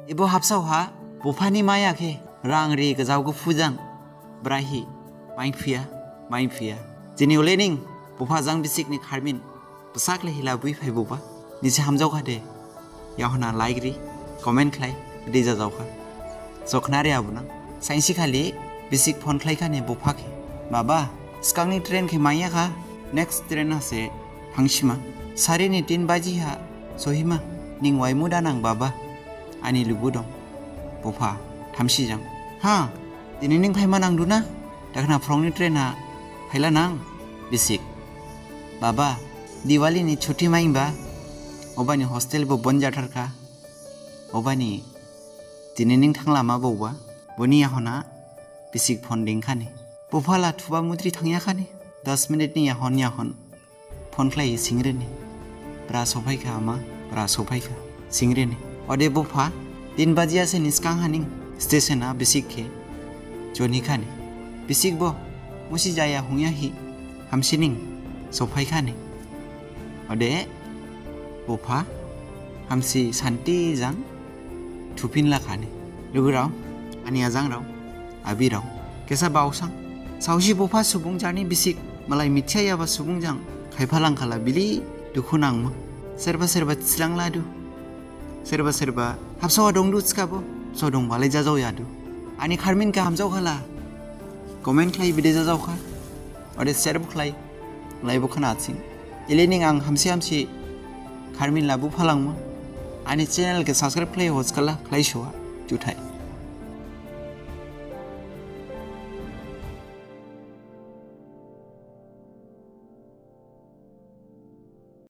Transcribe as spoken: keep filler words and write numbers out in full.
Ebo habsao ha bupha ni maya khe rang ri gajao guphu jang brahi maiphuya, maiphuya. Jini olening bupha jang bisik ni kharmin bwsak le hila bui phaibuba. Nisi hamjaokha de, yahon ha like ri, comment khlai, bede jajaokha. Jokhnari abunang. Sainsi khali bisik phone khlaikhane bupha khe, "Baba, sgang ni train khe maiyakha, next train ha se thangsima. Sari ni tin baji ha sohima, ning waimu danang baba." Ani lugu dong. Bupha, thamsi jang. "Ha, dini ning phaima nangdu na? Dakhna phrong ni train ha phaila nang?" Bisik. "Baba, Diwali ni chutti maingba, obani hostel bo bon jatharkha. Obani dini ning thanglama baoba." Boni yahon ha bisik phone dingkhane. Bupha la thuba mutri thangyakhane. Dos minute ni yahon yahon phone khlai singrini. "Bra sophaikha ama, bra sophaikha?" singrini. Ode bupha, tin baji ase ni sgang haning station ha bisik khe jonikhane. Bisik bo musi jaya hungya hi hamsining sophaikhane. Ode bupha hamsi santi jang thuphin lakhane. Lugurao, ani ajangrao, abirao, kesa baosang. Saosi bupha subung jani bisik malai mithiyayaba subung jang khaiphalangkhala bili dukhu nangma. Serba serba thilangladu. Serba serba habsao ha dongdu thikhabo, habsao dongbalai jajaoyadu. Ani kharmin khe hamjaokhala comment khlai bede jajaokha. Ode share bo khlai, like bo khna sing. Elening ang hamsi hamsi kharmin labu phalangma. Ani channel khe subscribe khlai hoskhala khlai suwa. Juthai.